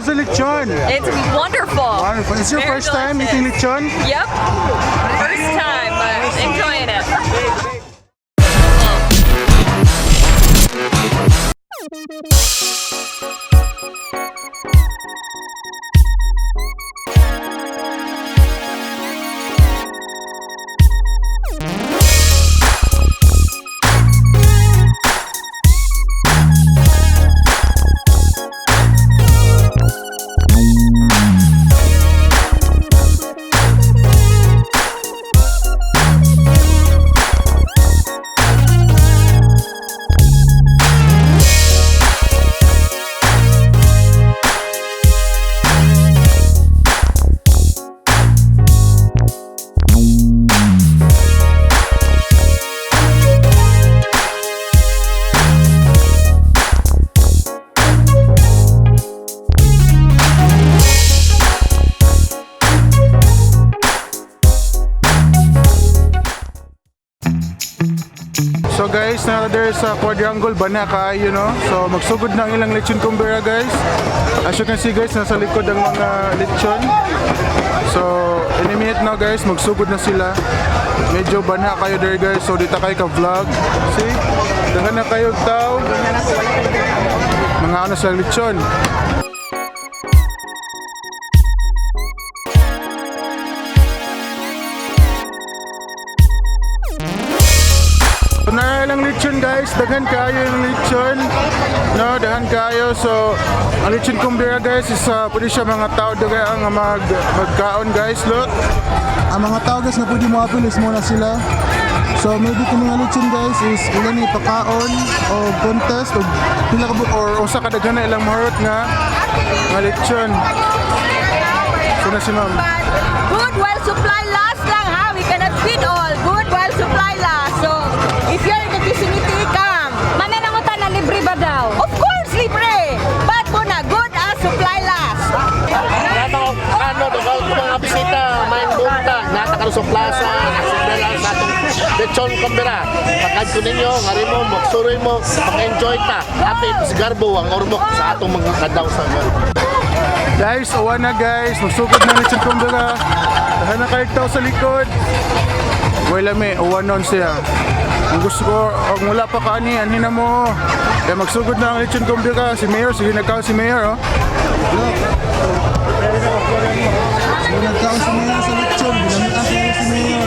How's the lechon? It's wonderful. Wonderful. It's your Very first time delicious. Eating lechon? Yep. First time, but enjoying it. So guys, na there sa Quadrangle ba na kaayo, no? So magsugod na ang ilang lechon kumbira, guys. As you can see, guys, nasa likod ang mga lechon. So in a minute now, guys, magsugod na sila. Medyo bana kayo there, guys. So dito kayo ka vlog. See? Daghan na kayo tao. Mga ano sa lechon. So, na lang lechon, guys, daghan kayo yung lechon. No, daghan kayo. So, ang lechon kumbira, guys, is pwede siya mga tao daghan ang magkaon, guys, look. Ang mga tao, guys, na pwede mo apil is muna sila. So maybe kung mga lechon, guys, is ilan ni pakaon o contest o Pila ka or usa ka daghan na ilang mahurot nga lechon. So na si ma'am. Good while supply last lang ha. We cannot feed all. Good while supply last. So, if you're in the vicinity, come. Mananangutan na libre ba daw? Of course, libre. But muna, good as supply last. Nato, ano, mga bisita, may bunta, nata karon sa plaza, nagsindala sa atong lechon kumbira. Pagkadto ninyo, ngari mo, magsuroy mo, mag-enjoy ta. Happy si Garbo ang ormok sa atong mga kadlaw sa Garbo. Guys, uwan na, guys. Magsugod na lechon kumbira. Daghan na kayo tao sa likod. Wala me, uwan nun siya. Kung gusto ko, ang wala pa kaani, anhin na mo. Kaya magsugod na ang lechon kumbira. Si Mayor, sige nagkaon si Mayor, oh. So nagkaon sa mayor sa lechon, ginamitan sa si mayor.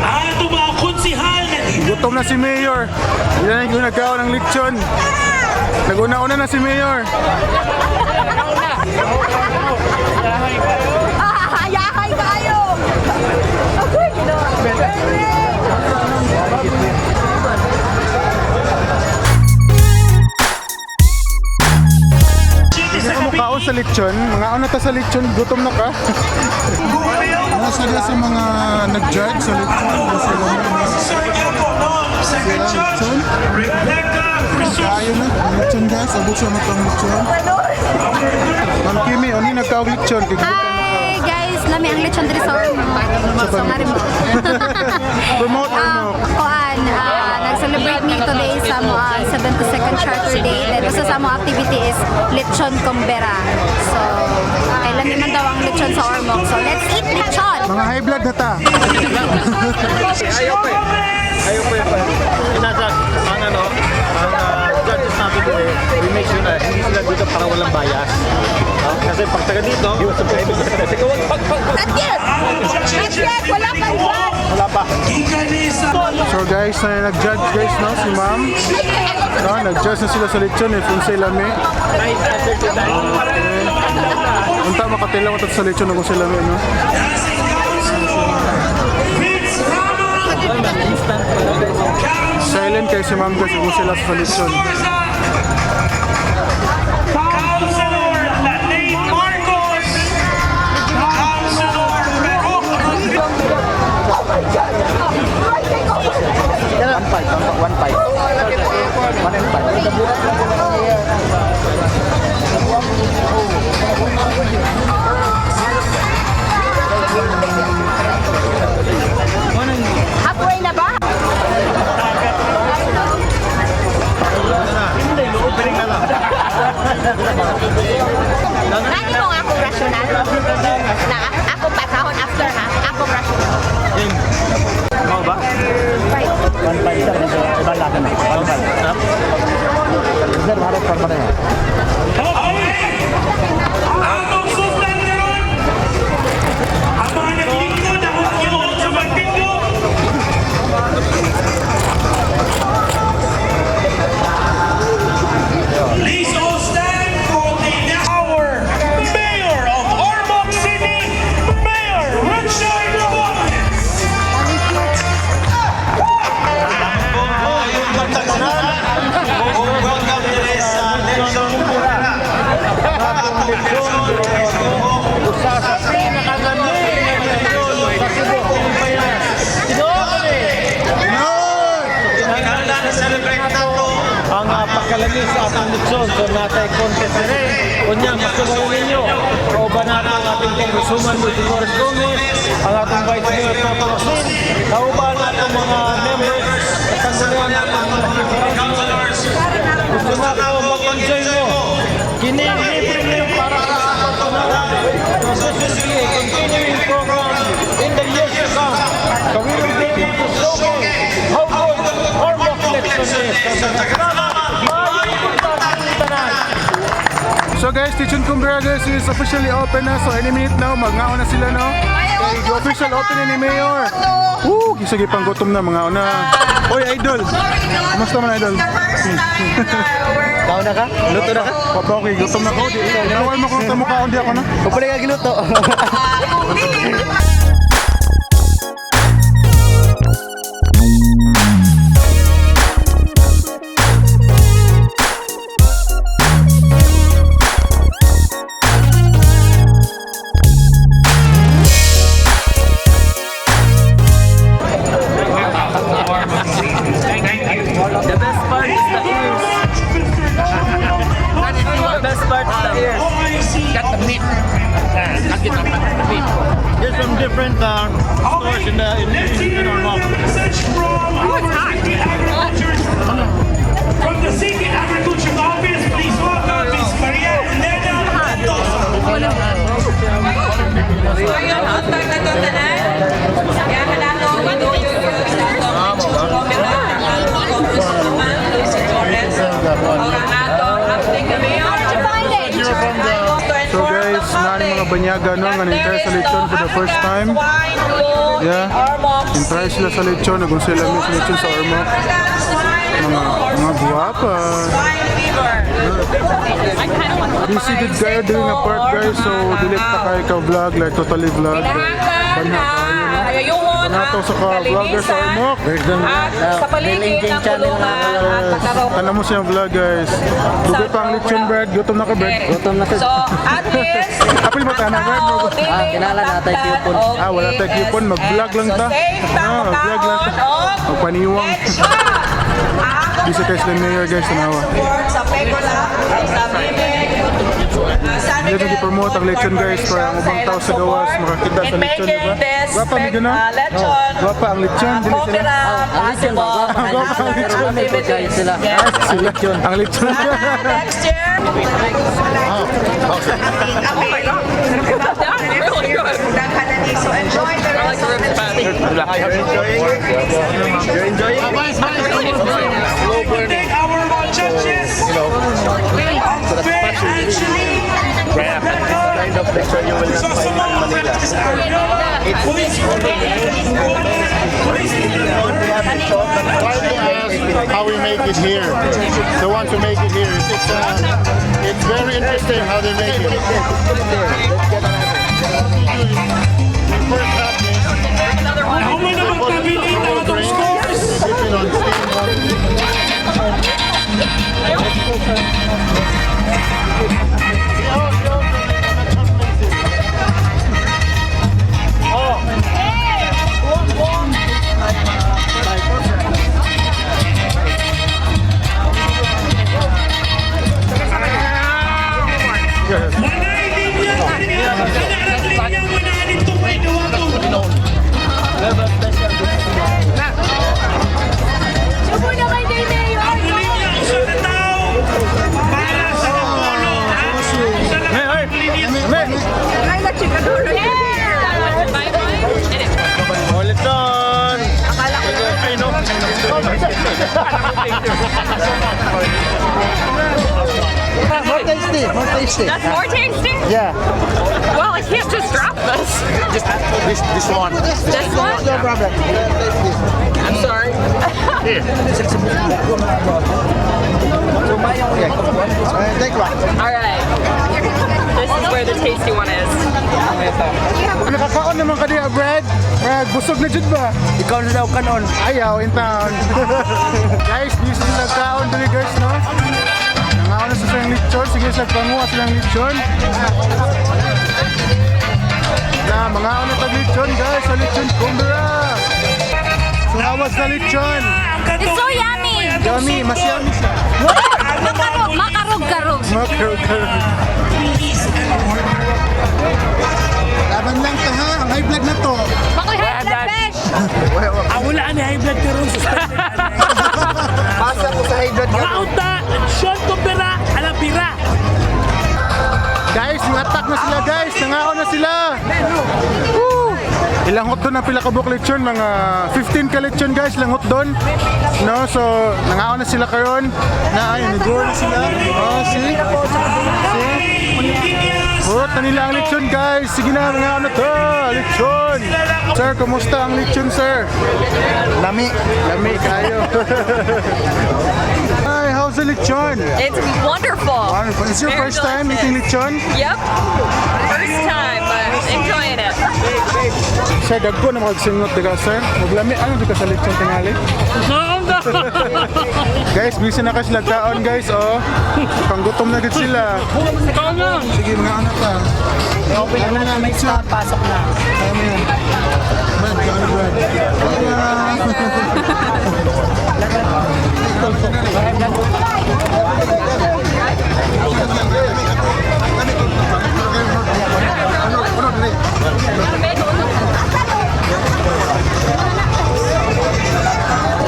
Ato mga konsihal na Gutom na si Mayor. Hindi na yung nagkaon ng lechon. Naguna-una na si Mayor. Ah, hayahay kayo. Okay, you know. Hindi ka mukaon sa lechon. Mga ano ta sa lechon, gutom na ka. Nasa dia sa mga nag-judge sa lechon, nasa sila lechon. Kayo na, ang lechon, guys, abot siya matang lechon. Ma'am Kimi, ano yung nagkaon lechon? Kay gutom na ka. Hi guys, lami ang lechon diri sa Ormoc. So ngari mo. Promote Ormoc. Kuan, nag-celebrate me today sa mo 72nd Charter Day. Then usa sa mo activity is lechon kumbera. So kay lami man daw ang lechon sa Ormoc. So let's eat lechon. Mga high blood na ta. Ayaw pa eh. Ayaw pa eh. Inasa, ang ano, ang judges natin today, we make sure na hindi sila dito para walang bias. No? Kasi pag taga dito, Not yet. Not yet. Wala pang judge. Wala pa. So guys, na nag-judge, guys, no? Si ma'am. No, nag-judge na sila sa lechon eh. Kung sila lami. Okay. Unta makatilaw ko sa lechon kung sila lami, no? Silent kay si ma'am, guys, kung sila sa lechon. Councilor Lalaine Marcos, Councilor Baruch. Halfway na ba? Nani mo nga akong rational? Na ako pasahon after ha. Akong rational. Mau ba? 1.5 sir, medyo ibang laki na. 1.5. Sir, harap pa rin. Okay! Atong sugdan karon. Ang mga naglingkod, akong kinuot sa pagtinggo. Please all stand for the our Mayor of Ormoc City, Mayor Richard Gomez. Welcome dire sa Lechon Kumbira. Atong lechon Usa sa pinakagamit nga lechon sa Cebu. Tinuod eh! Kinahanglan na celebrate nato Ang pagkalami sa atong lechon. So natay contest rin. Unya, masubayan ninyo. Kauban nato ang ating Congresswoman Lucy Flores Gomez, ang atong Vice Mayor Toto Rosin, kauban atong mga members sa sanggunian atong mga councilors. Gusto na ako mag-enjoy mo. Kini libre niyo para sa pagtunawan. So this will be a continuing program in the years to come. So we will be able to showcase how good Ormoc lechon is. So salamat, maayong buntag tanan. So guys, Lechon Kumbira guys is officially open na. So any minute now, magngaon na sila no. Kay official opening ni Mayor. Woo, sige pang gutom na mga una. Oy, idol. Kumusta man, idol? Kaon na ka? Luto na ka? Papa, okay, gutom na ko. Di, bawal mo kung tamukaon di ako na. Upalay ka giluto. The best part is the ears. The best part is the ears. Got the meat. There's some different stores in the in, Let's in, hear in the Ormoc. message from our City Agriculture from the City Agriculture Office. Please welcome Ms. Maria Elena Mendoza. Ayun, hotdog na to tanan. Kaya nato, inuyo sa atong lechon kumbira, ang atong Congresswoman Lucy Torres, o ang atong acting mayor. So guys, naan mga banyaga no, nga na-try sa lechon for the first time. Yeah. In-try sila sa lechon, kung sila sa lechon sa Ormoc. Mga guwapa. Busy did kayo doing a part guys, so delete ta kayo ka vlog, like totally vlog. Banha kayo no. Ayayuhon Nato sa ka vlogger sa Ormoc. at sa paligid ng kulungan at pagkaroon. Tanaw mo siyang vlog guys. Dugay pa ang lechon bread, gutom na ka bread. Gutom na So, at least, Apil mo tanan bread. Ah, kinala na tayo coupon. Ah, wala tayo coupon, mag-vlog lang ta. So, safe ta Ah, mag-vlog lang ta. og Magpaniwang. lechon. Busy kayo sila mayor guys, tanawa. Support sa Pegola, sa Bibig, San Hindi Miguel na promote ang lechon guys para ang ubang tao sa gawas makakita sa In lechon, di making ba? this Gwapa mi gana. lechon, Gwapa ang lechon, dili sila. Cobra, possible, and Gwapa ang other lechon. activities. Sila. Yes. Sila. Ang lechon. Next year. Really good. So enjoy the rest of the You're enjoying? We thank our judges. Fair Angeline, Rebecca, Kind of lechon you will not find in Manila. Police Why they ask how we make it here? The ones who make it here. It's very interesting how they make it. We first have this, Human na magpabilin ang atong scores. dip it on steam water. Manay linya, kinarat linya, manay itong may duwatong. Subo naman kay Mayor. Ang linya usa ka tawo para sa More tasty, more tasty. That's more tasty? Yeah. Well, I can't just drop this. Just this one. This one? No problem. I'm sorry. Take one. All right. This is where the tasty one is. Nakakaon naman ka diha, Brad. Brad, busog na jud ba? Ikaw na daw kanon. Ayaw, in town. Guys, di sila nagkaon dali guys, no? Nangaon na sa silang lechon. Sige, sa panguha silang lechon. Na, mangaon na tag lechon guys, sa lechon kumbra. So, how was the lechon? It's so yummy! Yummy, mas yummy siya. Makarog, makarog-karog. Makarog-karog. Laban lang ta ha, ang high blood na to. Makoy high blood besh! Ah, wala ni high blood karon, suspended ani. Pasa ko sa high blood. Mga unta, Sean Kumbira, Alabira. Guys, ngatak na sila guys, nangaon na sila. Woo! Ilang hotdog na pila ka buok lechon, mga 15 ka lechon guys, ilang hotdog. No, so nangaon na sila karon. Na ay niguro na sila. Oh, see? See? Purot na nila ang lechon guys. Sige na, mangaon na to. Lechon. Sir, kumusta ang lechon, sir? Lami. Lami kayo. Hi, how's the lechon? It's wonderful. Wonderful. It's your Very first time delicious. eating lechon? Yep. First time, but enjoying it. Sir, dagko na magsingot diga sir. Maglami ano di ka sa lechon tingali? Guys, busy na kasi sila kaon guys oh. Panggutom na gid sila. Sige, mga anak ta. Open na na, may stop. Pasok na. Kaya mo yan. Brad, kaano Brad?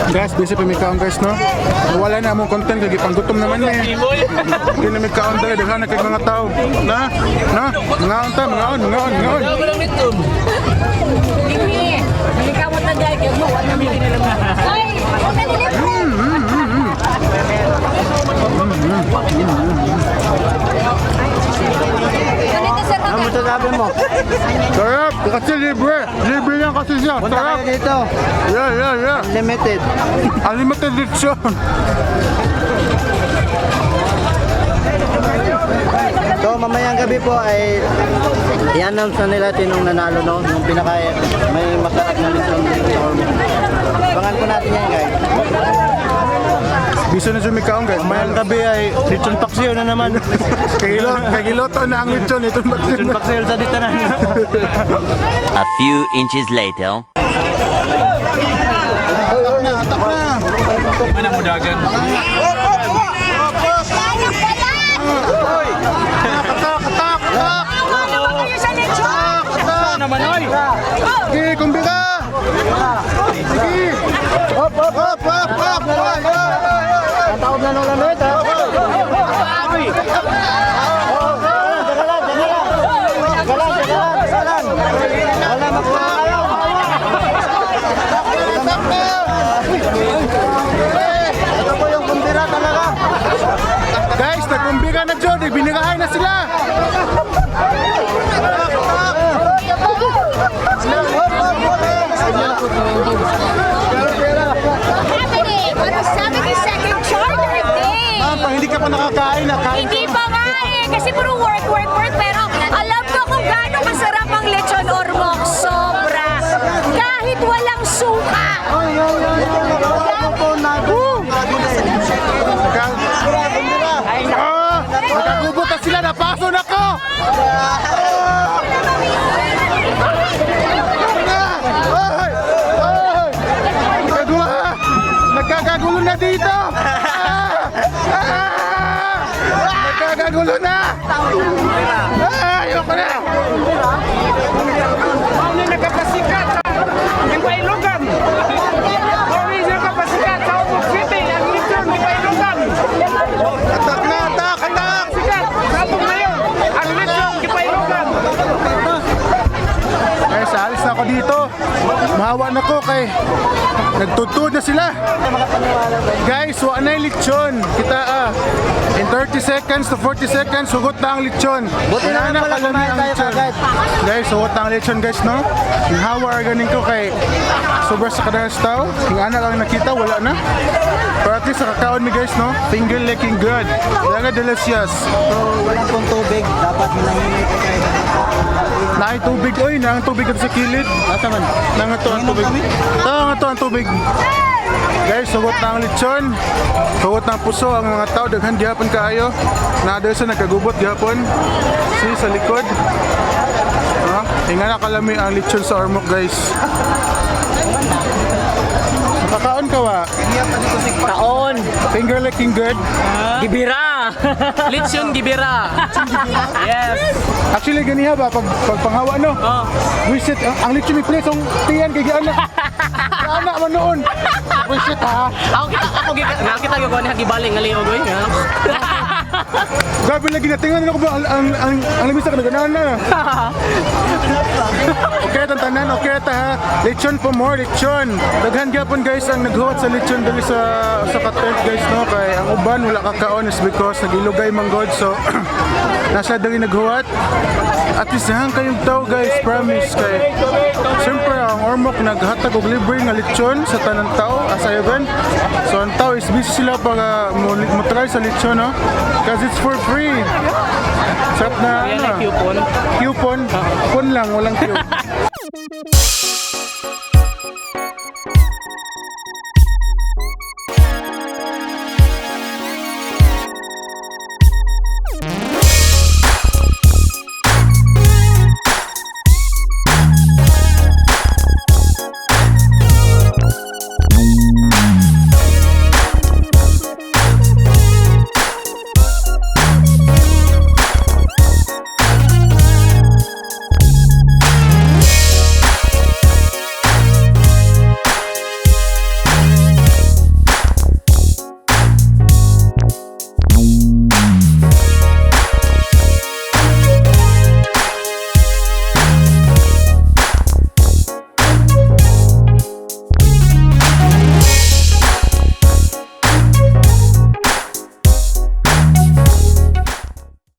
Guys, busy pa mi kaon guys no. Wala na among content kay gipanggutom naman ni. Hindi na mi kaon dali daghan na kay mga tao. Na, na, mangaon ta, mangaon, mangaon, mangaon. Ay, huwag na nilip. Ganito sir, Ano masasabi mo? Sarap kasi libre. Libre lang kasi siya. Punta Sarap. kayo dito. Yeah. Limited. Unlimited lechon. So mamayang gabi po ay i-announce na nila sinong nanalo no, nung pinaka may masarap na lechon dito sa Ormoc. Abangan po natin yan guys. Busy na siya mi kaon guys. Mayang gabi ay lechon paksiw na naman. Kagilo, kagiloto na ang lechon. Ito Lechon paksiw sa dito na. A few inches later. Atak na, atak na. Katak, katak, katak. Tama naman kayo sa lechon! Katak, katak. Sige, kumbira. Sige. Hop, hop, hop, hop, hop. Hoy, hoy, hoy, hoy. Tawag na nung lamit ha. Wala makuha kayo. Ito po yung kumbira talaga. Guys, nagkumbira na Jody. Binirahay na sila. Happening on the 72nd Charter Day! Ma'am, pag hindi ka pa nakakain, nakain. Hindi pa nga eh, kasi puro work, work, work. Pero alam ko kung gaano kasarap ang lechon ormoc. Sobra. Kahit walang suka. Ah, nagkagubot na sila. Napaso na ko. Na! Ay! Ay! Nagkagulo! Nagkakagulo na dito! Ah! Ah! Nagkakagulo na! Ah! Ayoko na! Ano nagkapasikat ang Pailugan. Original kapasikat sa Ormoc City, ang lechon ni Pailugan. Atak na! Atak! Atak! Sikat sa atong mayor, ang lechon ni Pailugan. Guys, alis na ako dito. Hawa na ko kay nagtutud na sila. Guys, wa na yung lechon. Kita ah. In 30 seconds to 40 seconds, hugot na ang lechon. Buti na lang pala kalami kumain ang tayo lechon. kagad. Guys, hugot na ang lechon, guys, no? Yung hawa are ganin ko kay sobra sa kadanas tao. Yung anak ang nakita, wala na. Pero at least nakakaon mi, guys, no? Finger licking good. Talaga delicious. So, walang pong tubig. Dapat hinahinay ko tayo. Naay tubig, oy, naang tubig dito sa kilid. Asa man? Nang ato ang tubig. Tao nga to ang tubig. Guys, hugot na ang lechon. Hugot na ang puso ang mga tao daghan gihapon kaayo. Na sa nagkagubot gihapon. Si sa likod. Ha? Hinga na kalami ang lechon sa Ormoc, guys. Nakakaon ka wa? Kaon. Finger licking good. Gibira. Lechon gibira. Yes. Actually ganiha ba pag panghawa no? Oh. Wisit ang lechon mi place ang tiyan kay giana. Giana man noon. Wisit ha. Ako kita nga kita gyud ni gibaling nga liog oy. Grabe lagi na tingnan ko ba ang lamisa ka naganahan na. Okay tan tanan, okay ta ha. Lechon po more lechon. Daghan gyapon, guys, ang naghuwat sa lechon diri sa katent, guys, no, kay ang uban wala kakaon is because nagilugay man god, so nasa diri naghuwat. At least daghan kayong tao, guys, promise, kay siyempre ang Ormoc naghatag og libre nga lechon sa tanan tao as a event. So ang tao is busy sila para mo try sa lechon, no? Because it's for free. Sarap na Yan ano. ay coupon. Coupon. Pon lang, walang Q.